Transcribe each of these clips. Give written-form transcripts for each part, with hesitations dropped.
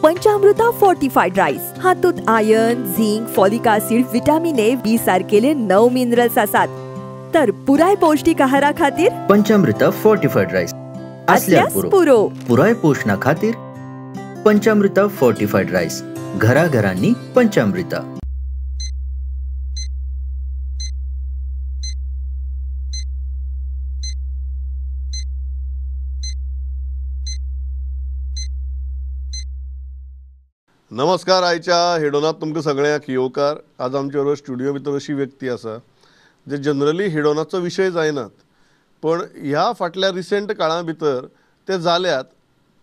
पंचामृता fortified rice हातूंत iron, zinc, folic acid, vitamin A, B सारकेले 9 minerals आसात। तर पुराय पौष्टिक आहारा खातीर पंचामृता फोर्टिफाईड राईस असल्यार पुरो। पुराय पोषणा खातीर पंचामृता फोर्टिफाईड राईस, घराघरांनी पंचामृता। नमस्कार, आयच्या हेडोनात तुमकां सगळ्यांक येवकार। आज आमचे बरोबर स्टुडियो भितर अशी व्यक्ती आसा जे जनरली हेडोनाचो विशय जायनात, पण ह्या फाटल्या रिसेंट काळा भितर ते जाल्यात,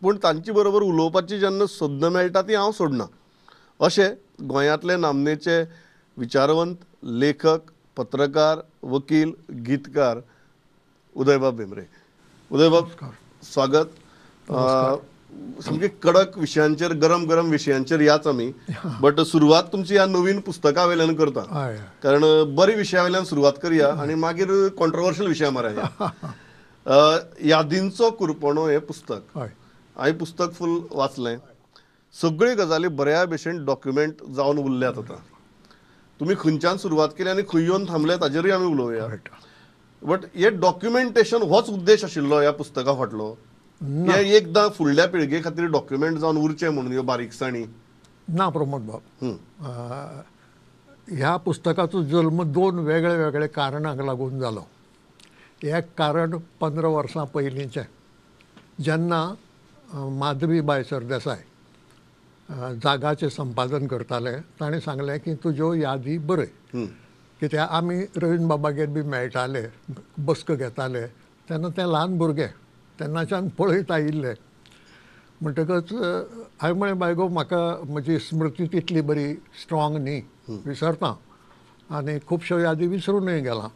पूण तांचे बरोबर उलोवपाची जेन्ना संद मेळटा ती हांव सोडना। अशे गोंयांतले नामनेचे विचारवंत, लेखक, पत्रकार, वकील, गीतकार उदयबाब भेंब्रे। उदयबाब, स्वागत। सामके कडक विशयांचेर, गरम गरम विशयांचेर याच आमी, बट सुरवात तुमची ह्या नवीन पुस्तका वयल्यान करता, कारण बरी विशया वयल्यान सुरवात करया आनी मागीर कॉन्ट्रोवर्शियल विशया मारया। यादींचो कुरपणो हें पुस्तक हांवें पुस्तक फूल वाचलें, सगळ्यो गजाली बऱ्या भशेन डॉक्युमेंट जावन उरल्यात। आतां तुमी खंयच्यान सुरवात केली आनी खंय येवन थांबले ताजेरूय आमी उलोवया, बट हे डॉक्युमेंटेशन होच उद्देश आशिल्लो ह्या पुस्तका फाटलो, हे एकदां फुडल्या पिळगे खातीर डॉक्युमेंट जावन उरचें म्हणून ह्यो बारीकसाणी ना। प्रमोद बाब, ह्या पुस्तकाचो जल्म दोन वेगळे वेगळे कारणांक लागून जालो। एक कारण 15 वर्सां पयलींचें, जेन्ना माधवीबाय सरदेसाय जागाचें संपादन करताले, ताणें सांगलें की तुज्यो यादी बरय, कित्याक आमी रवीन्द्र बाबागेर बी मेळटाले, बसका घेताले तेन्ना ते ल्हान भुरगे, तेन्नाच्यान पळयत आयिल्ले। म्हणटकच हांवें म्हळें, बाय गो, म्हाका म्हजी स्मृती तितली बरी स्ट्रॉंग न्ही, विसरता आनी खुबश्यो यादी विसरूनय गेलां,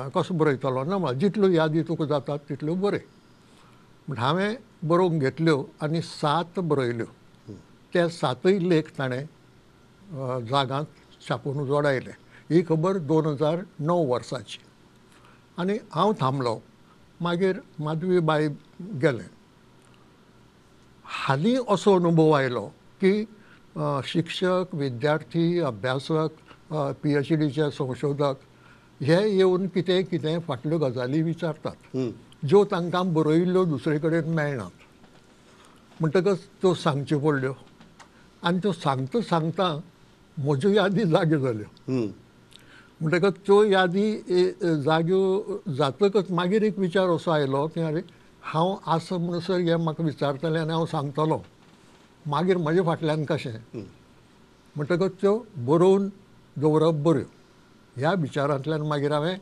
कसो बरयतलो ना, म्हळ्यार जितल्यो यादी तुका जातात तितल्यो बरय। म्हण हांवें बरोवंक घेतल्यो आनी 7 बरयल्यो। ते 7 लेख ताणें जागांत छापून उजवाडायले। ही खबर 2009 वर्साची आनी हांव थांबलो। मागीर माधवीबाय गेलें। हालीं असो अनुभव आयलो की शिक्षक, विद्यार्थी, अभ्यासक, PhDचे संशोधक हे येवन कितें कितें फाटल्यो गजाली विचारतात ज्यो तांकां बरयिल्ल्यो दुसरे कडेन मेळनात। म्हणटकच त्यो सांगच्यो पडल्यो आनी त्यो सांगता सांगता म्हज्यो यादी जाग्यो जाल्यो। म्हणटकच त्यो यादी जाग्यो जातकच मागीर एक विचार असो आयलो की अरे हांव आसा म्हणसर हे म्हाका विचारतले आनी हांव सांगतलो, मागीर म्हजे फाटल्यान कशें। म्हणटकच त्यो बरोवन दवरप बऱ्यो ह्या विचारांतल्यान मागीर हांवें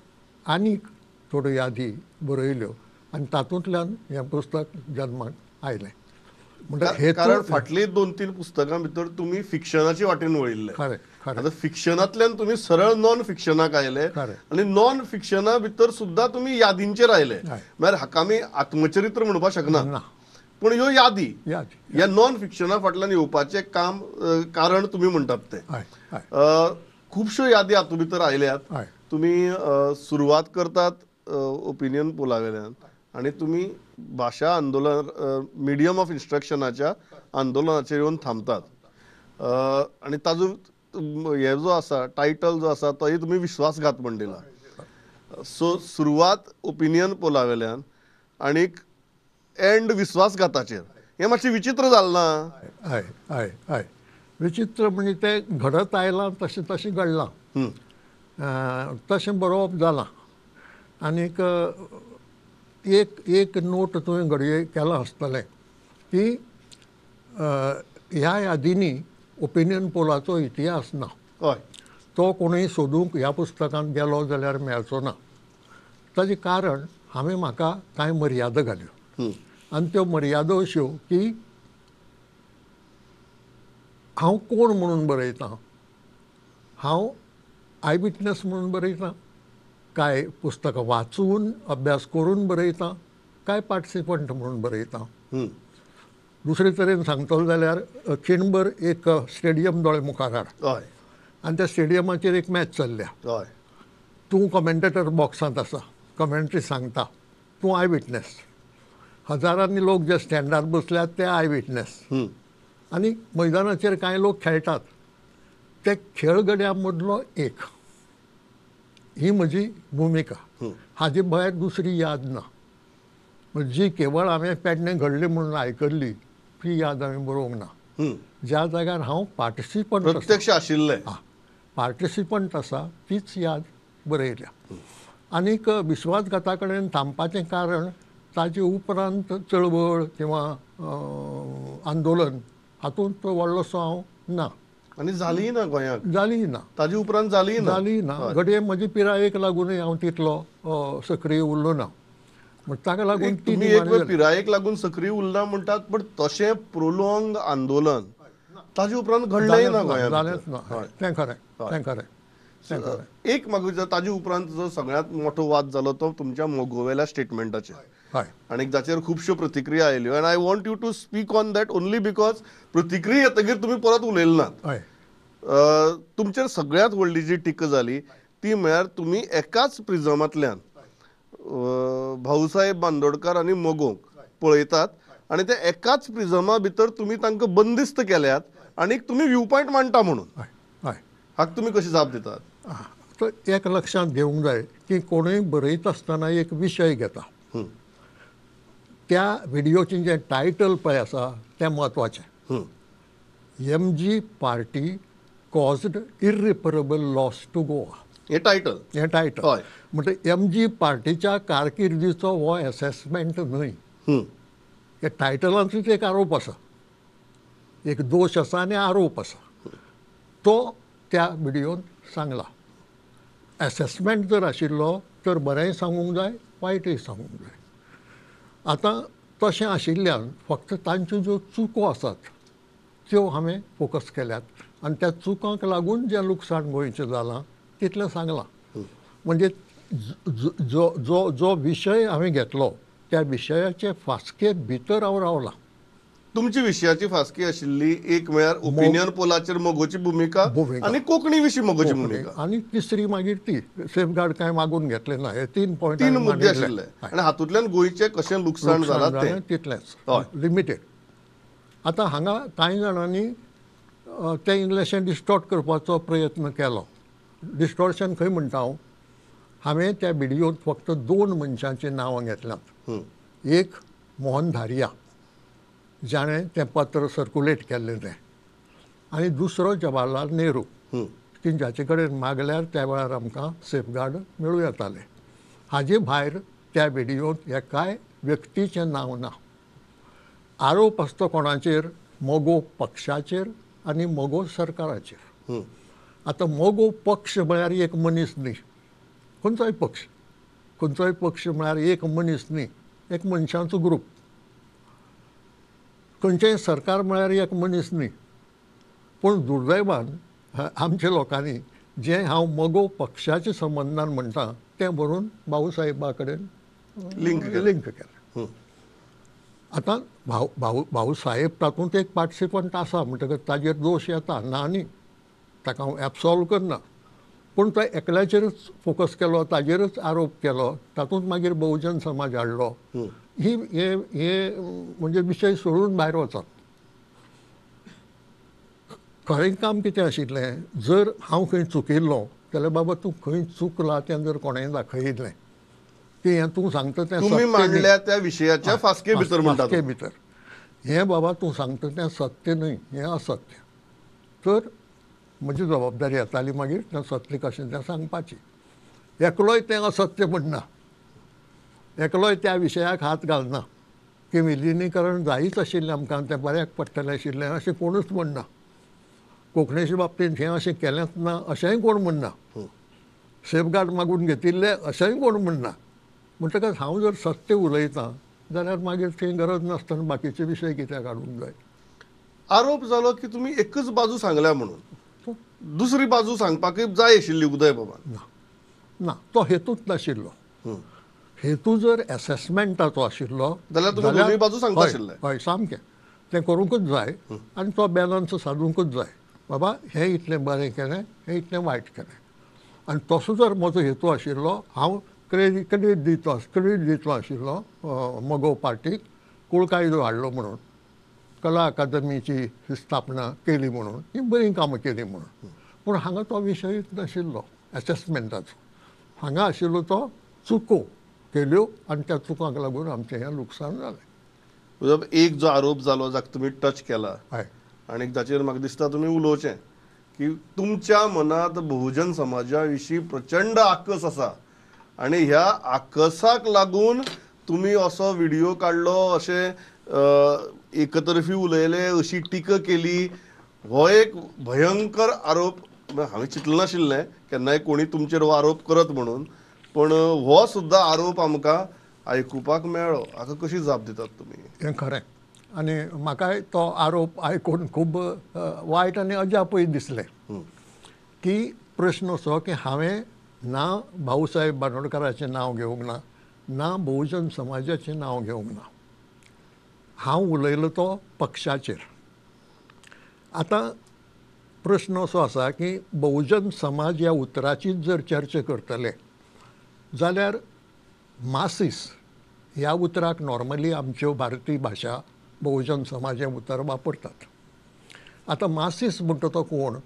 आनीक थोड्यो यादी बरयल्यो आनी तातूंतल्यान हें पुस्तक जल्माक आयलें। म्हणटा कारण फाटली 2-3 पुस्तकां भितर तुमी फिक्शनाची वाटेन वळिल्ले। खरें खरें। आतां फिक्शनांतल्यान तुमी सरळ नॉन फिक्शनाक आयले आनी नॉन फिक्शना भितर सुद्दां तुमी यादींचेर आयले। म्हळ्यार हाका आमी आत्मचरित्र म्हणपाक शकना, पूण ह्यो यादी ह्या नॉन फिक्शना फाटल्यान येवपाचें काम कारण तुमी म्हणटात तें। खुबश्यो यादी हातूंत भितर आयल्यात। तुमी सुरवात करतात ओपिनियन पोला वेल्यान आनी तुमी भाशा आंदोलन, मिडियम ऑफ इन्स्ट्रक्शनाच्या आंदोलनाचेर येवन थांबतात आनी ताजो हे जो आसा टायटल जो आसा तोय तुमी विश्वासघात म्हण दिला। सो सुरवात ओपिनियन पोला वेल्यान आनीक एंड विश्वासघाताचेर, हें मातशें विचित्र जालें ना? हय हय हय, विचित्र म्हणजे तें घडत आयलां तशें तशें घडलां, तशें बरोवप जालां। आनीक एक एक नोट तुवें घडये केलां आसतलें की ह्या यादींनी ओपिनियन पोलाचो इतिहास ना। हय, तो कोणूय सोदूंक ह्या पुस्तकांत गेलो जाल्यार मेळचो ना। ताजें कारण हांवें म्हाका कांय मर्यादा घाल्यो आनी त्यो मर्यादा अश्यो की हांव कोण म्हणून बरयतां, हांव I witness म्हणून बरयतां, काय पुस्तकां वाचून अभ्यास करून बरयतां, काय पार्टिसिपंट म्हणून बरयतां। दुसरे तरेन सांगतलो जाल्यार खिणभर एक स्टेडियम दोळे मुखार हाड आनी त्या स्टेडियमाचेर एक मॅच चल्ल्या, तूं कमेंटेटर बॉक्सांत आसा, कमेंट्री सांगता, तूं I witness, हजारांनी लोक जे स्टँडार बसल्यात ते I witness, आनी मैदानाचेर कांय लोक खेळटात ते खेळगड्यां मदलो एक, ही म्हजी भुमिका. हाजे भायर दुसरी याद ना. जी केवळ हांवें पेडणें घडली म्हणून आयकल्ली ती याद हांवें बरोवंक ना. ज्या जाग्यार हांव पार्टिसिपंट प्रत्यक्ष आशिल्लें, पार्टिसिपंट आसा तीच याद बरयल्या. आनीक विश्वासघाता कडेन थांबपाचें कारण ताजे उपरांत चळवळ किंवा आंदोलन हातूंत व्हडलोसो हांव ना. आनी जाली ना गोंयांत, जाली ना ताजे उपरांत जाली ना, जाली ना. घडये म्हजी पिरायेक लागूनय हांव तितलो सक्रीय उरलो ना. ताका लागून तुमी एक वेळ पिरायेक लागून सक्रीय उरला म्हणटात, पण तशें प्रोलोंग आंदोलन ताजे उपरांत घडलें ना गोंयांत, जालेंच ना. तें खरें, तें खरें. एक म्हाका ताजे उपरांत जो सगळ्यांत मोठो वाद जालो तो तुमच्या मोगोवेल्या स्टेटमेंटाचेर, आनी जाचेर खुबश्यो प्रतिक्रिया आयल्यो. And I want you to speak on that only because प्रतिक्रिया येतकीर तुमी परत उलयले नात. तुमचेर सगळ्यांत व्हडली जी टिका जाली ती म्हळ्यार तुमी एकाच प्रिजमांतल्यान भाऊसाहेब बांदोडकर आनी मगोंक पळयतात आनी ते एकाच प्रिजमा भितर तुमी तांकां बंदिस्त केल्यात आनी तुमी व्यू पॉयंट मांडटा म्हणून. हाका तुमी कशी जाप दितात? तर एक लक्षांत घेवंक जाय की कोणूय बरयता आसतना एक विशय घेता, त्या व्हिडियोचें जें टायटल पळय आसा तें म्हत्वाचें. MG party caused irreparable loss to Goa, हें टायटल, हें टायटल. म्हणटा एम जी पार्टीच्या कारकिर्दीचो हो एसेसमेंट न्हय. हे टायटलांतूच एक आरोप आसा, एक दोश आसा आनी आरोप आसा, तो त्या व्हिडियोन सांगला. एसेसमेंट जर आशिल्लो तर बरेंय सांगूंक जाय, वायटूय सांगूंक जाय. आतां तशें आशिल्ल्यान फक्त तांच्यो ज्यो चुको आसात त्यो हांवें फोकस केल्यात आनी त्या चुकांक लागून जें लुकसाण गोंयचें जालां तितलें सांगलां. म्हणजे जो जो जो विशय हांवें घेतलो त्या विशयाचे फास्के भितर हांव रावलां. तुमची विशयाची फास्की आशिल्ली एक म्हळ्यार ओपिनियन पोलाचेर मगोची भुमिका आनी कोंकणी विशीं मगोची भुमिका, आनी तिसरी मागीर ती सेफगार्ड कांय मागून घेतले ना. हे तीन पॉयंट, तीन मुद्दे आशिल्ले आनी हातूंतल्यान गोंयचें कशें लुकसाण जालां तितलेंच लिमिटेड. आतां हांगा कांय जाणांनी तें इल्लेशें डिस्टॉर्ट करपाचो प्रयत्न केलो. डिस्टॉर्शन खंय म्हणटा हांव, हांवें त्या व्हिडियोंत फक्त दोन मनशांचीं नांवां घेतल्यांत. एक मोहन धारिया, जाणें तें पत्र सर्कुलेट केल्लें तें, आनी दुसरो जवाहरलाल नेहरू, की जाचे कडेन मागल्यार त्या वेळार आमकां सेफगार्ड मेळूं येतालें. हाजे भायर त्या व्हिडियोंत एकाय व्यक्तीचें नांव ना. आरोप आसता कोणाचेर? मगो पक्षाचेर आनी मगो सरकाराचेर. आतां मगो पक्ष म्हळ्यार एक मनीस न्ही, खंयचोय पक्ष, खंयचोय पक्ष म्हळ्यार एक मनीस न्ही, एक मनशांचो ग्रूप. खंयचेंय सरकार म्हळ्यार एक मनीस न्ही. पूण दुर्दैवान आमच्या लोकांनी जें हांव मगो पक्षाच्या संबंदान म्हणटा तें बरोवन भाऊसाहेबा कडेन लिंक केलें. आतां भाऊ भाऊ भाऊसाहेब तातूंत एक पार्टिसिपंट आसा म्हणटकच ताजेर दोश येता ना न्ही, ताका हांव एब्सॉल्व करना. पूण तो एकल्याचेरच फोकस केलो, ताजेरच आरोप केलो, तातूंत मागीर बहुजन समाज हाडलो. ही हे म्हणजे विशय सोडून भायर वचप. खरें काम कितें आशिल्लें, जर हांव खंय चुकिल्लो जाल्यार बाबा तूं खंय चुकला तें जर कोणेंय दाखयिल्लें की हें तूं सांगता तें तुमी मांडल्या त्या विशयाच्या फास्के भितर म्हणटा, फास्के भितर हें बाबा तूं सांगता तें सत्य न्हय, हें असत्य, तर म्हजी जबाबदारी येताली मागीर तें सत्य कशें तें सांगपाची. एकलोय तें असत्य म्हणना, एकलोय त्या विशयाक हात घालना की विलिनीकरण जायच आशिल्लें आमकां, तें बऱ्याक पडटलें आशिल्लें अशें कोणूच म्हणना. कोंकणीच्या बाबतींत हें अशें केलेंच ना अशेंय कोण म्हणना, सेफगार्ड मागून घेतिल्लें अशेंय कोण म्हणना. म्हणटकच हांव जर सत्य उलयतां जाल्यार मागीर थंय गरज नासतना बाकीचे विशय कित्याक हाडूंक जाय. आरोप जालो की तुमी एकच बाजू सांगल्या म्हणून, दुसरी बाजू सांगपाकय जाय आशिल्ली उदय बाबान. ना ना, तो हेतूच नाशिल्लो. हेतू जर एसेसमेंटाचो आशिल्लो जाल्यार तुमी दोनूय बाजू सांगता आशिल्ले. हय, सामकें तें करूंकच जाय आनी तो बॅलन्स सादूंकच जाय. बाबा हें इतलें बरें केलें, हें इतलें वायट केलें. आनी तसो जर म्हजो हेतू आशिल्लो, हांव क्रेडीट दितलो आशिल्लो मगो पार्टीक कूळ कायदो हाडलो म्हणून. कला अकादमीची स्थापना केली म्हणून, ही बरीं कामां केली म्हणून. पूण हांगा तो विशयूच नाशिल्लो एसेसमेंटाचो. हांगा आशिल्लो तो चुको केल्यो आनी त्या चुकांक लागून आमचें हें लुकसाण जालें. एक जो आरोप जालो जाका तुमी टच केला हय, आनी ताचेर म्हाका दिसता तुमी उलोवचें की तुमच्या मनांत बहुजन समाजा विशीं प्रचंड आकस आसा आनी ह्या आकसाक लागून तुमी असो व्हिडियो काडलो, अशें एकतर्फी उलयले, अशी टिका केली. हो एक भयंकर आरोप. हांवें चिंतलें नाशिल्लें केन्नाय कोणी तुमचेर हो आरोप करत म्हणून, पण हो सुद्दां आरोप आमकां आयकुपाक मेळ्ळो. हाका कशी जाप दितात तुमी? हें खरें, आनी म्हाकाय तो आरोप आयकून खूब वायट आनी अजापूय दिसलें की प्रश्न असो की हांवें ना भाऊसाहेब बांदोडकाराचें नांव घेवंक ना, ना बहुजन समाजाचें नांव घेवंक ना. हांव उलयलो तो पक्षाचेर. आतां प्रश्न असो आसा की बहुजन समाज ह्या उतराचीच जर चर्चा करतले जाल्यार मासीस ह्या उतराक नॉर्मली आमच्यो भारतीय भाशा बहुजन समाज हें उतर वापरतात. आतां मासीस म्हणटा तो कोण?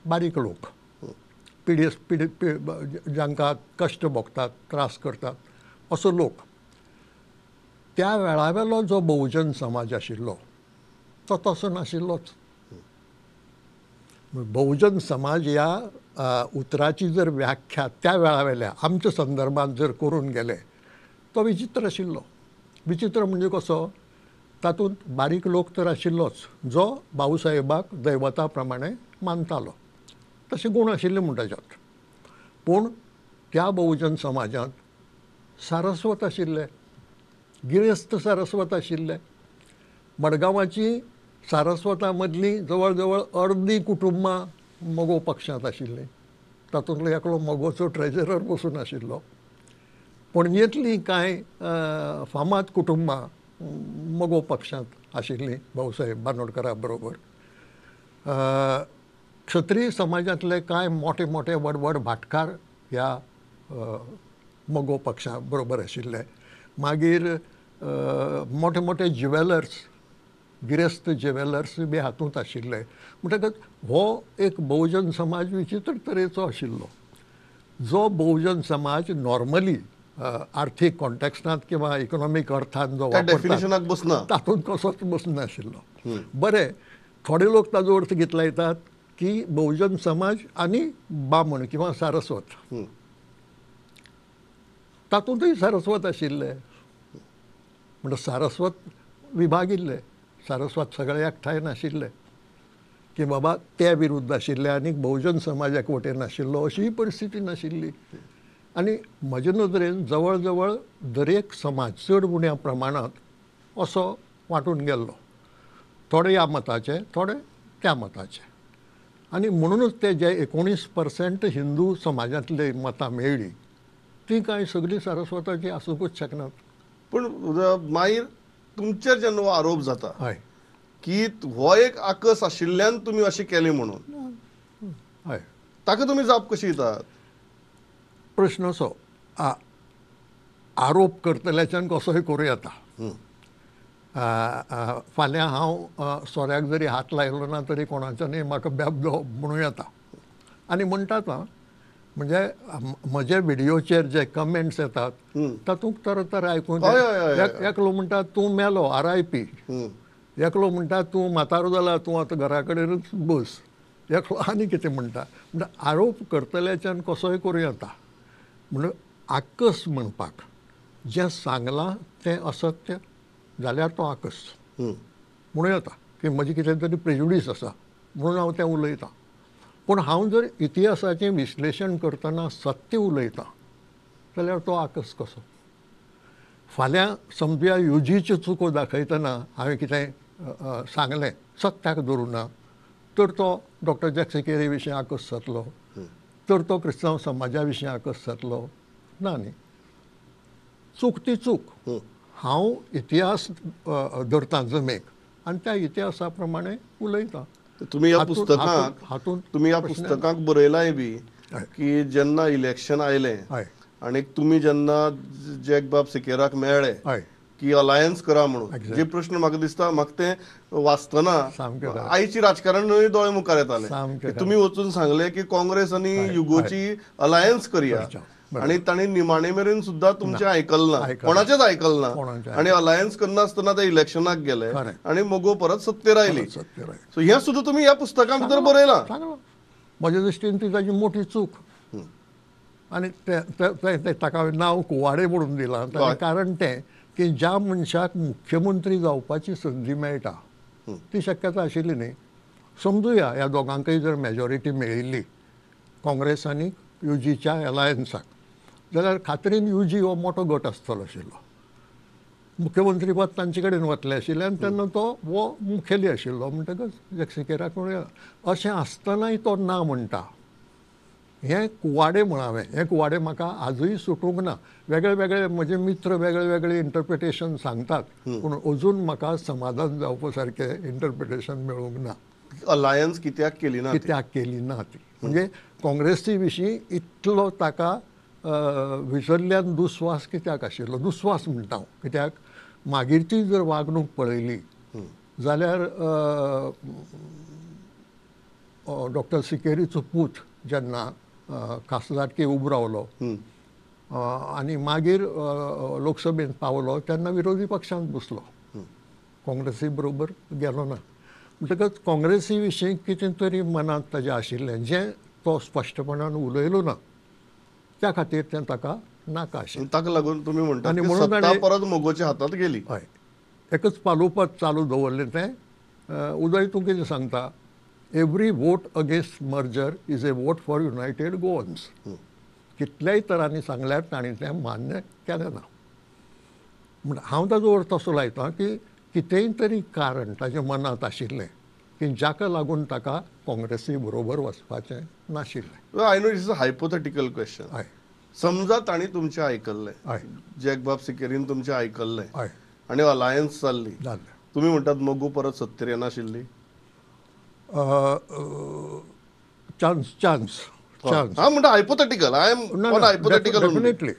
बारीक लोक, पिडेस पिडे जांकां कश्ट भोगतात, त्रास करतात असो लोक. त्या वेळावेलो जो बहुजन समाज आशिल्लो तो तसो नाशिल्लोच. बहुजन समाज ह्या उतराची जर व्याख्या त्या वेळावेल्या आमच्या संदर्भात जर करून गेले तो विचित्र आशिल्लो. विचित्र म्हणजे कसो? तातूंत बारीक लोक तर आशिल्लोच जो भाऊसाहेबाक दैवता प्रमाणे मानतालो, तशे गूण आशिल्ले म्हूण ताच्यात. पूण त्या बहुजन समाजांत सारस्वत आशिल्ले, गिरेस्त सारस्वत आशिल्ले. मडगांवाची सारस्वता मदली जवळ जवळ अर्दी कुटुंबां मगो पक्षांत आशिल्लीं. तातूंतलो एकलो मगोचो ट्रेजरर बसून आशिल्लो. पणजेंतलीं कांय फामाद कुटुंबां मगो पक्षांत आशिल्लीं भाऊसाहेब बांदोडकारा बरोबर. क्षत्रीय समाजांतले कांय मोठे मोठे व्हड व्हड भाटकार ह्या मगो पक्षा बरोबर आशिल्ले. मागीर मोठे मोठे ज्युवेलर्स, गिरेस्त ज्युवेलर्स बी हातूंत आशिल्ले. म्हणटकच हो एक बहुजन समाज विचित्र तरेचो आशिल्लो, जो बहुजन समाज नॉर्मली आर्थीक कॉन्टेक्स्टांत किंवा इकॉनॉमीक अर्थान जो डेफिनेशनाक बसना, तातूंत कसोच बसनाशिल्लो. बरें, थोडे लोक ताजो अर्थ घेतला येतात की बहुजन समाज आनी बामण किंवा सारस्वत, तातूंतय सारस्वत आशिल्ले. म्हणटा सारस्वत विभागिल्ले, सारस्वत सगळे एकठांय नाशिल्ले की बाबा ते विरुद्ध आशिल्ले आनी बहुजन समाजाक वटेन नाशिल्लो अशीय परिस्थिती नाशिल्ली. आनी म्हजे नदरेन जवळ जवळ दरेक समाज चड उण्या प्रमाणांत असो वांटून गेल्लो, थोडे ह्या मताचे, थोडे त्या मताचे. आनी म्हणूनच ते जे 19% हिंदू समाजांतले मतां मेळ्ळीं ती कांय सगळीं सारस्वताची आसूंकूच शकनात. पूण मागीर तुमचेर जेन्ना हो आरोप जाता हय की हो एक आकस आशिल्ल्यान तुमी अशें केलें म्हणून, हय, ताका तुमी जाप कशी दितात? प्रश्न असो, आरोप करतल्याच्यान कसोय करूं येता. फाल्यां हांव सोऱ्याक जरी हात लायलो ना तरी कोणाच्यानूय म्हाका बेबदो म्हणूं येता. आनी म्हणटात आं, म्हणजे म्हजे व्हिडियोचेर जे कमेंट्स येतात तातूंत तरातरा आयकून एकलो म्हणटा तूं मेलो RIP, एकलो म्हणटा तूं म्हातारो जाला, तूं आतां घरा कडेनच बस, एकलो आनी कितें म्हणटा. म्हणटा आरोप करतल्याच्यान कसोय करूं येता. म्हणून आकस म्हणपाक जें सांगलां तें असत्य जाल्यार तो आकस म्हणूं येता की म्हजी कितें तरी प्रेजुडीस आसा म्हणून हांव तें उलयतां. पूण हांव जर इतिहासाचें विश्लेशण करतना सत्य उलयतां जाल्यार तो आकस कसो? फाल्यां समजुया युजीच्यो चुको दाखयतना हांवें कितें सांगलें सत्याक धरूं ना तर तो डॉक्टर जॅक सिकेरी विशीं आकस जातलो, तर तो क्रिस्तांव समाजा विशीं आकस जातलो ना न्ही. चूक ती चूक. हांव इतिहास धरतां जमेक आनी त्या इतिहासा प्रमाणे उलयतां. तुमी ह्या पुस्तकांत तुमी ह्या पुस्तकांत बरयलांय बी की जेन्ना इलेक्शन आयलें आनी तुमी जेन्ना जॅक बाब सिकेराक मेळ्ळे की अलायन्स करा म्हणून. जे प्रश्न म्हाका दिसता म्हाका ते वाचतना आयची राजकारणूय दोळे मुखार येताले. तुमी वचून सांगले की काँग्रेस आनी युगोची अलायन्स करया आनी तांणी निमाणे मेरेन सुद्दां तुमचें आयकल ना, कोणाचेच आयकल ना आनी अलायन्स करनासतना ते इलेक्शनाक गेले आनी मगो परत सत्तेर आयली. सो हें सुद्दां तुमी ह्या पुस्तकां भितर बरयलां. म्हज्या दृश्टीन ती ताजी मोठी चूक आनी ते ताका नांव कुवाडे म्हणून दिलां ताचें कारण तें की ज्या मनशाक मुख्यमंत्री जावपाची संदी मेळटा ती शक्यता आशिल्ली न्ही. समजुया ह्या दोगांकय जर मेजॉरिटी मेळिल्ली काँग्रेस आनी युजीच्या अलायन्साक जाल्यार खात्रीन युजी हो मोठो गट आसतलो आशिल्लो, मुख्यमंत्रीपद तांचे कडेन वतलें आशिल्लें आनी तेन्ना तो हो मुखेली आशिल्लो म्हणटकच जॅक सिकेराक अशें आसतनाय तो ना म्हणटा. हें कुवाडे म्हळावें, हें कुवाडे म्हाका आजूय सुटूंक ना. वेगळे वेगळे म्हजे मित्र वेगळे वेगळे इंटरप्रिटेशन सांगतात पूण अजून म्हाका समाधान जावपा सारकें इंटरप्रिटेशन मेळूंक ना. अलायन्स कित्याक केली ना, कित्याक केली ना ती म्हणजे काँग्रेसी विशीं इतलो ताका भितरल्यान दुस्वास कित्याक आशिल्लो, दुस्वास म्हणटा हांव कित्याक मागीरची जर वागणूक पळयली जाल्यार डॉक्टर सिकेरीचो पूत जेन्ना खासदारकी उबो रावलो आनी मागीर लोकसभेंत पावलो तेन्ना विरोधी पक्षांत बसलो, काँग्रेसी बरोबर गेलो ना. म्हणटकच काँग्रेसी विशीं कितें तरी मनांत ताजें आशिल्लें जें तो स्पश्टपणान उलयलो ना, त्या खातीर तें ताका नाका आशिल्लें. ताका लागून तुमी म्हणटा आनी म्हणून परत मगोच्या हातांत गेली. हय, एकच पालोवपात चालू दवरलें तें. उदय तूं कितें सांगता, every vote against merger is a vote for united Goans. कितल्याय तरांनी सांगल्यार तांणी तें मान्य केलें ना. म्हण हांव ताजो अर्थ असो लायता की कितेंय तरी कारण ताज्या मनांत आशिल्लें की जाका लागून ताका काँग्रेसी बरोबर वचपाचें नाशिल्लें. I know it's a hypothetical question. हय, समजा तांणी तुमचें आयकल्लें, जॅकबाब सिकेरीन तुमचें आयकल्लें आनी अलायन्स जाल्ली, तुमी म्हणटात मगो परत सत्तेर येनाशिल्ली. चान्स चान्स चान्स हांव म्हणटा hypothetical, I am on hypothetical definitely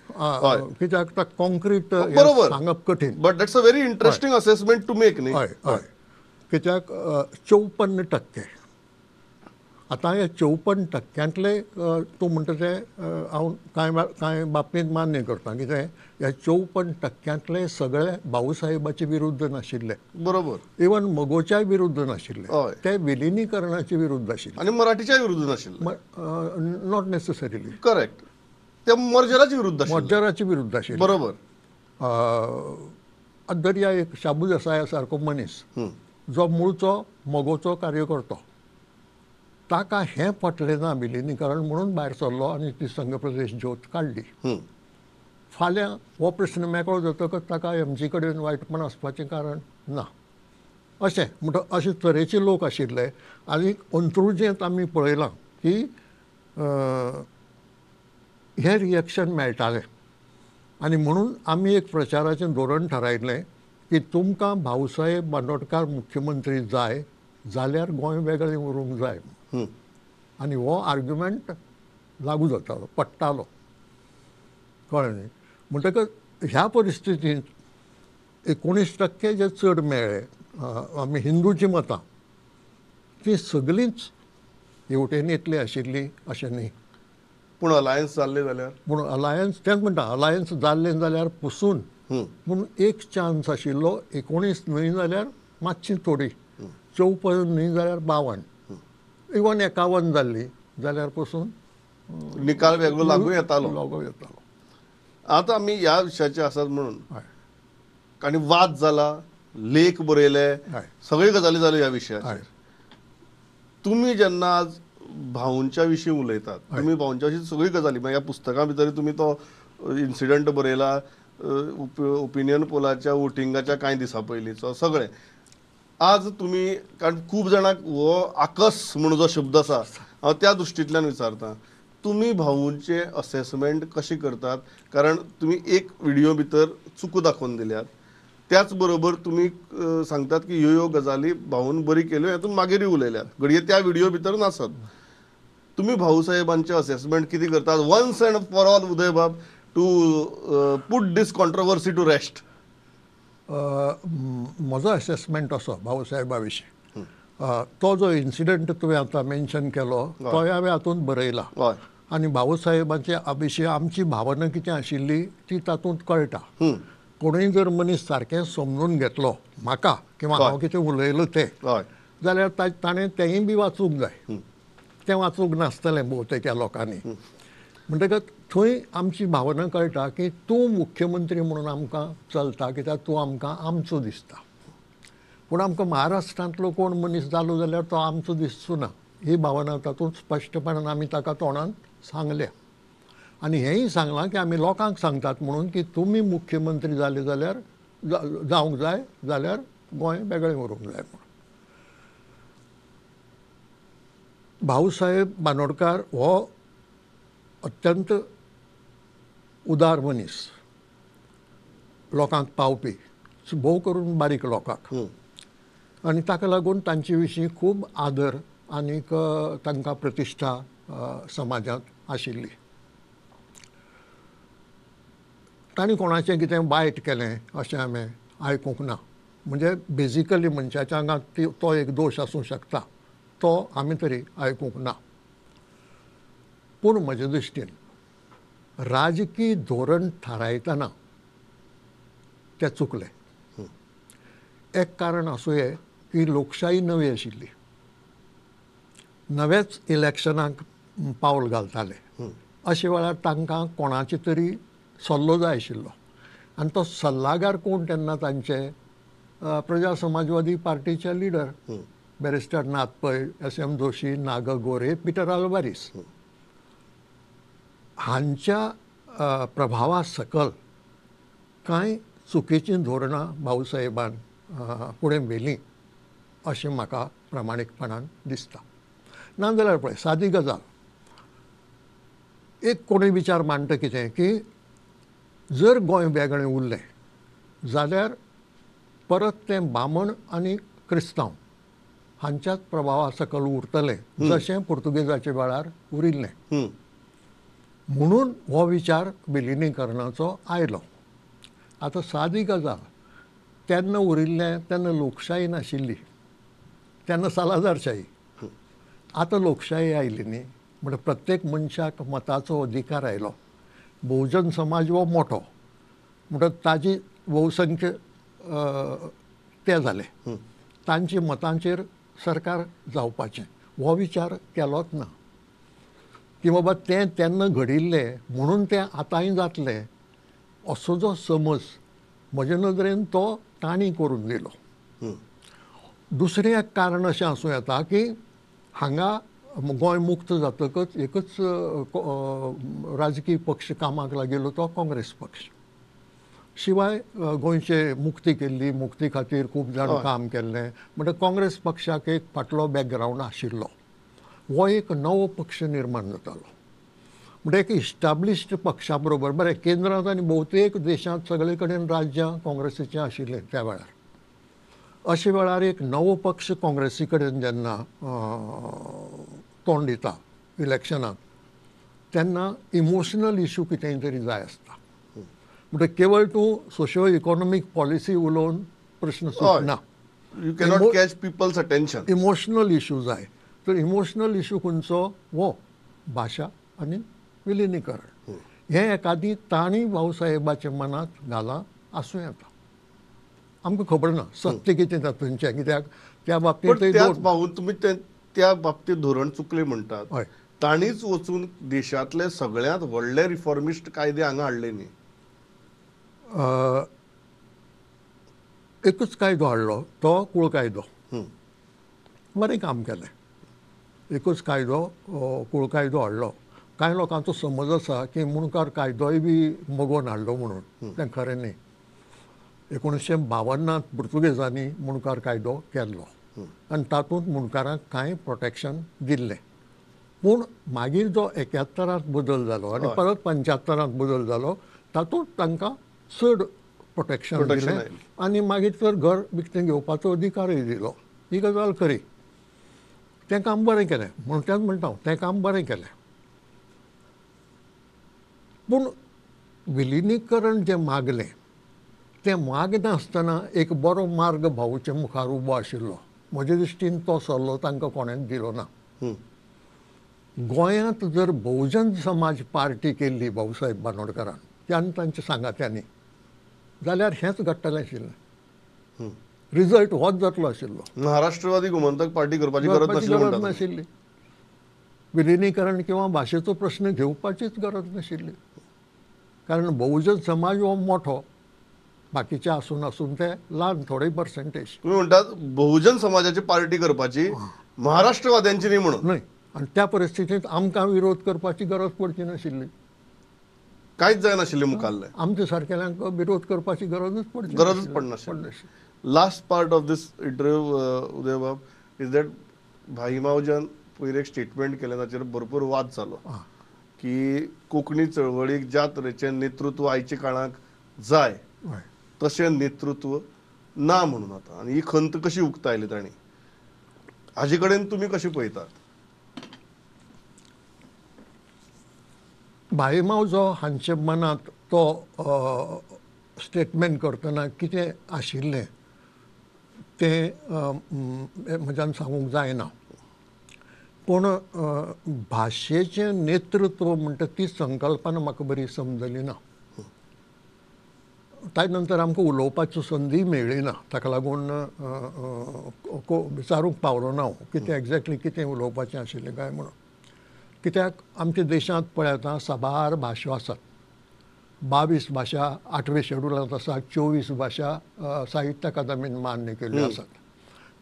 कित्याक कॉन्क्रीट बरोबर सांगप कठीण, but that's a very interesting assessment to make न्ही. हय हय, कित्याक 54% आतां ह्या 54% तूं म्हणटा तें हांव कांय कांय बाबतींत मान्य करता. कितें ह्या 54% सगळे भाऊसाहेबाचे विरुद्ध नाशिल्ले, बरोबर, इवन मगोच्याय विरुद्ध नाशिल्ले, ते विलिनीकरणाचे विरुद्ध आशिल्ले आनी मराठीच्याय विरुद्ध नाशिल्ले. Not necessarily correct, ते मर्जराचे विरुद्ध, मर्जराचे विरुद्ध आशिल्ले, बरोबर. दर्या एक शाबू देसाया सारको मनीस जो मुळचो मगोचो कार्यकर्तो, ताका हें पटलें ना विलिनीकरण म्हणून भायर सरलो आनी ती संघ प्रदेश ज्योत काडली. फाल्यां हो प्रश्न मेकळो जातकच ताका एमजी कडेन वायटपण आसपाचें कारण ना. अशें म्हणटा अशे तरेचे लोक आशिल्ले. आनी अंत्रुजेंत आमी पळयलां की हें रिएक्शन मेळटालें आनी म्हणून आमी एक प्रचाराचें धोरण थारायलें की तुमकां भाऊसाहेब बांदोडकार मुख्यमंत्री जाय जाल्यार गोंय वेगळें उरूंक जाय. आनी हो आर्ग्युमेंट लागू जातालो, पडटालो, कळ्ळें न्ही. म्हणटकच ह्या परिस्थितींत 19% जे चड मेळ्ळे आमी हिंदूची मतां ती सगळींच हेवटेन येतली आशिल्ली अशें न्ही. पूण अलायन्स जाल्लें जाल्यार, पूण अलायन्स तेंच म्हणटा, अलायन्स जाल्लें जाल्यार पसून पूण एक चान्स आशिल्लो 19 न्हय जाल्यार मातशी थोडी, 54 न्हय जाल्यार 52, इवन 51 जाल्ली जाल्यार पसून निकाल वेगळो लागू येतालो, लागू येतालो. आतां आमी ह्या विशयाचे आसात म्हणून आनी वाद जाला, लेख बरयले, सगळ्यो गजाली जाल्यो ह्या विशयाचेर. तुमी जेन्ना आज भाऊंच्या विशीं उलयतात, तुमी भाऊंच्या विशीं सगळी गजाली मागीर ह्या पुस्तकां भितर तुमी तो इन्सिडंट बरयला, ओपिनियन पोलाच्या वोटिंगाच्या कांय दिसां पयलींचो सगळें. आज तुमी कारण खूब जाणांक हो आकस म्हणून जो शब्द आसा हांव त्या दृश्टींतल्यान विचारता, तुमी भाऊंचे असेसमेंट कशें करतात? कारण तुमी एक व्हिडियो भितर चुको दाखोवन दिल्यात, त्याच बरोबर तुमी सांगतात की ह्यो ह्यो गजाली भाऊन बरी केल्यो, हेतून मागीरूय उलयल्यात, घडये त्या व्हिडियो भितर नासत. तुमी भाऊसाहेबांचें असेसमेंट कितें करतात once and for all, Udaybab, to put this controversy to rest? म्हजो एसेसमेंट असो भाऊसाहेबा विशीं, तो जो इन्सिडंट तुवें आतां मेन्शन केलो तो हांवें हातूंत बरयला आनी भाऊसाहेबाचे विशीं आमची भावना कितें आशिल्ली ती तातूंत कळटा. कोणूय जर मनीस सारकें समजून घेतलो म्हाका किंवा हांव कितें उलयलो तें जाल्यार ताणें तेंय बी वाचूंक जाय, तें वाचूंक नासतलें भोवतेक लोकांनी. म्हणटकच थंय आमची भावना कळटा की तूं मुख्यमंत्री म्हणून आमकां चलता कित्याक तूं आमकां आमचो दिसता. पूण आमकां महाराष्ट्रांतलो कोण मनीस जालो जाल्यार तो आमचो दिसचो ना, ही भावना तातूंत स्पश्टपणान आमी ताका तोंडान सांगल्या. आनी हेंय सांगलां की आमी लोकांक सांगतात म्हणून की तुमी मुख्यमंत्री जाले जाल्यार जावंक जाय जाल्यार गोंय वेगळें उरूंक जाय म्हणून. भाऊसाहेब बांदोडकार हो अत्यंत उदार मनीस, लोकांक पावपी, भोव करून बारीक लोकांक, आनी ताका लागून तांचे विशीं खूब आदर आनीक तांकां प्रतिश्ठा समाजांत आशिल्ली. तांणी कोणाचें कितें वायट केलें अशें हांवें आयकूंक ना. म्हणजे बेजिकली मनशाच्या आंगांत तो एक दोश आसूं शकता, तो आमी तरी आयकूंक ना. पूण म्हजे दृश्टीन राजकीय धोरण थारायतना ते चुकले. एक कारण आसूं ये की लोकशाही नवी आशिल्ली, नवेच इलेक्शनाक पावल घालताले, अशे वेळार तांकां कोणाचे तरी सल्लो जाय आशिल्लो आनी तो सल्लागार कोण तेन्ना तांचे प्रजा समाजवादी पार्टीचे leader barrister Nath Pai, S M Joshi, Nag Gore, Peter Alvares हांच्या प्रभावा सकल कांय चुकीचीं धोरणां भाऊसाहेबान फुडें व्हेलीं अशें म्हाका प्रामाणीकपणान दिसता. नाजाल्यार पळय सादी गजाल, एक कोणूय विचार मांडटा कितें की जर गोंय वेगळें उरलें जाल्यार परत तें बामण आनी क्रिस्तांव हांच्याच प्रभावा सकल उरतलें जशें पुर्तुगेजाच्या वेळार उरिल्लें, म्हणून हो विचार विलिनीकरणाचो आयलो. आतां सादी गजाल, तेन्ना उरिल्लें तेन्ना लोकशाही नाशिल्ली, तेन्ना सालाझारशाही. आतां लोकशाही आयली न्ही, म्हणल्यार प्रत्येक मनशाक मताचो अधिकार आयलो. बहुजन समाज हो मोठो म्हणटकच ताजी बहुसंख्य ते जाले, तांच्या मतांचेर सरकार जावपाचें हो विचार केलोच ना की बाबा तें तेन्ना घडिल्लें म्हणून तें आतांय जातलें असो जो समज म्हजे नदरेन तो तांणी करून दिलो. दुसरें एक कारण अशें आसूं येता की हांगा गोंय मुक्त जातकच एकच राजकीय पक्ष कामाक लागिल्लो तो काँग्रेस पक्ष. शिवाय गोंयचे मुक्ती केल्ली, मुक्ती खातीर खूब जाण काम केल्लें, म्हणटकच काँग्रेस पक्षाक एक फाटलो बॅकग्रावंड आशिल्लो. हो एक नवो पक्ष निर्माण जातालो, म्हणजे एक इस्टाब्लिश्ड पक्षा बरोबर बरें केंद्रांत आनी भोवतेक देशांत सगळे कडेन राज्यां काँग्रेसीचीं आशिल्लीं त्या वेळार. अशे वेळार एक नवो पक्ष काँग्रेसी कडेन जेन्ना तोंड दिता इलेक्शनाक तेन्ना इमोशनल इशू कितेंय तरी जाय आसता. म्हणजे केवळ तूं सोशियो इकॉनॉमीक पॉलिसी उलोवन प्रश्न सुटना, you cannot catch people's attention. Emotional issue जाय, तर इमोशनल इशू खंयचो हो भाशा आनी विलिनीकरण हें एकादी तांणी भाऊसाहेबाच्या मनांत घालां आसूं येता. आमकां खबर ना सत्य कितें तातूंचें, कित्याक त्या बाबतींत भाऊ तुमी त्या बाबतींत धोरण चुकलें म्हणटात. तांणीच वचून देशांतले सगळ्यांत व्हडले रिफॉर्मिस्ट कायदे हांगा हाडले न्ही. एकूच कायदो हाडलो तो कूळ कायदो, बरें काम केलें. एकूच कायदो कूळ कायदो हाडलो. कांय लोकांचो समज आसा की मुणकार कायदोय बी मगोवन हाडलो म्हणून, तें खरें न्ही. 1952 पुर्तुगेजांनी मुणकार कायदो केल्लो आनी तातूंत मुणकारांक कांय प्रोटेक्शन दिल्लें. पूण मागीर जो 71 बदल जालो आनी परत 75 बदल जालो तातूंत तांकां चड प्रोटेक्शन दिलें आनी मागीर तर घर विकतें घेवपाचो अधिकारय दिलो. ही गजाल खरी, तें काम बरें केलें म्हणून तेंच म्हणटा हांव, तें काम बरें केलें. पूण विलिनीकरण जें मागलें तें मागनासतना एक बरो मार्ग भाऊच्या मुखार उबो आशिल्लो. म्हजे दृश्टीन तो सल्लो तांकां कोणेंच दिलो ना. गोंयांत जर बहुजन समाज पार्टी केल्ली भाऊसाहेब बांदोडकरान त्यान तांच्या सांगात्यांनी जाल्यार हेंच घडटलें आशिल्लें. रिजल्ट होच जातलो आशिल्लो. महाराष्ट्रवादी गोमंतक पार्टी करपाची गरज नाशिल्ली. विलिनीकरण किंवा भाशेचो प्रश्न घेवपाचीच गरज नाशिल्ली, कारण बहुजन समाज हो मोठो, बाकीचे आसून आसून ते ल्हान थोडे पर्सेंटेज. तुम्ही म्हणटात बहुजन समाजाची पार्टी करपाची, महाराष्ट्रवाद्यांची न्ही म्हणून न्हय. आनी त्या परिस्थितींत आमकां विरोध करपाची गरज पडची नाशिल्ली, कांयच जायनाशिल्लें मुखाल्लें. आमच्या सारकेल्यांक विरोध करपाची गरजच पडची गरजच पडनाशिल्ली. Last part of this interview Udaybab is that भाई मावजन पयर एक स्टेटमेंट केलें ताचेर भरपूर वाद जालो की कोंकणी चळवळीक ज्या तरेचें नेतृत्व आयच्या काळाक जाय तशें नेतृत्व ना म्हणून आतां, आनी ही खंत कशी उक्तायली तांणी, हाजे कडेन तुमी कशें पळयतात? भाई मावजो हांच्या मनांत तो स्टेटमेंट करतना कितें आशिल्लें तें म्हज्यान सांगूंक जायना, पूण भाशेचें नेतृत्व म्हणटा ती संकल्पना म्हाका बरी समजली ना. ताजे नंतर आमकां उलोवपाची संदी मेळ्ळी ना, ताका लागून विचारूंक पावलो ना हांव कितें एग्जॅक्टली कितें उलोवपाचें आशिल्लें काय म्हणून. कित्याक आमच्या देशांत पळयता साबार भाशो आसात, 22 भाशा 8वे शेड्युलांत आसा, 24 भाशा साहित्य अकादमीन मान्य केल्ल्यो आसात.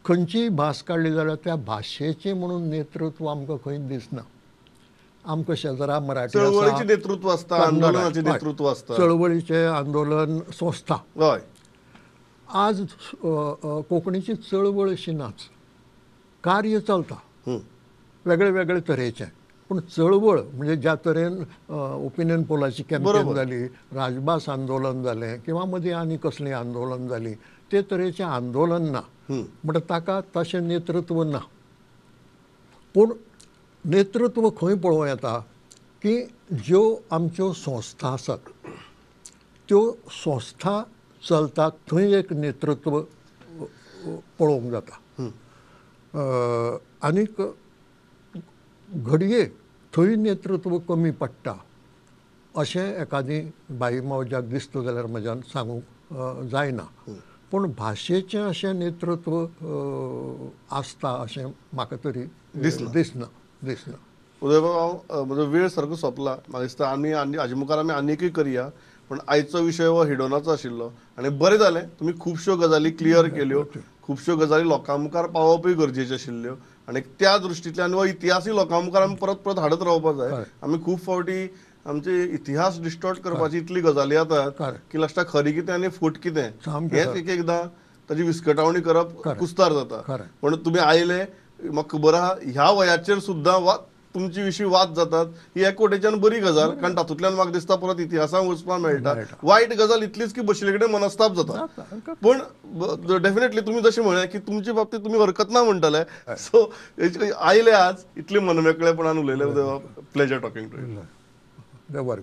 खंयचीय भास काडली जाल्यार त्या भाशेचें म्हणून नेतृत्व आमकां खंयच दिसना. आमकां शेजरा मराठी चळवळीचें नेतृत्व आसता, आंदोलनाचें नेतृत्व आसता, चळवळीचें आंदोलन संस्था. हय, आज कोंकणीची चळवळ अशी नाच, कार्य चलता वेगळे वेगळे तरेचें, पूण चळवळ म्हणजे ज्या तरेन ओपिनियन पोलाची कॅम्पेन जाली, राजभास आंदोलन जालें किंवा मदीं आनी कसलें आंदोलन जालीं, ते तरेचें आंदोलन ना, म्हणटा ताका तशें नेतृत्व ना. पूण नेतृत्व खंय पळोवं येता की ज्यो आमच्यो संस्था आसात त्यो संस्था चलतात थंय एक नेतृत्व पळोवंक जाता. आनीक घडये थंय नेतृत्व कमी पडटा अशें एकादी भाई मावज्याक दिसता जाल्यार म्हज्यान सांगूंक जायना, पूण भाशेचें अशें नेतृत्व आसता अशें म्हाका तरी दिसना दिसना. उदयबाब, हांव म्हजो वेळ सारको सोंपला, म्हाका दिसता आमी आनी हाजे मुखार आमी आनीकय करया, पूण आयचो विशय हो हिडोनाचो आशिल्लो आनी बरें जालें तुमी खुबश्यो गजाली क्लियर केल्यो, खुबश्यो गजाली लोकां मुखार पावोवपूय गरजेच्यो आशिल्ल्यो आनी त्या दृश्टींतल्यान हो इतिहासूय लोकां मुखार आमी परत परत हाडत रावपाक जाय. आमी खूब फावटी आमचे इतिहास डिस्टॉर्ट करपाची इतली गजाली जातात की लास्टाक खरी कितें आनी फट कितें हेंच एक एकदां ताची विस्कटावणी करप कुस्तार जाता. पूण तुमी आयले, म्हाका खबर आहा ह्या वयाचेर सुद्दां तुमचे विशीं वाद जातात, ही एक वटेच्यान बरी गजाल, कारण तातूंतल्यान म्हाका दिसता परत इतिहासांत वचपाक मेळटा. वायट गजाल इतलीच की बशिल्ले कडेन मनस्ताप जाता, पूण डेफिनेटली तुमी जशें म्हळें की तुमचे बाबतींत तुमी हरकत ना म्हणटले. सो आयले आज इतले मनमेकळेपणान उलयले, प्लेजर टॉकिंग टू you. बरें.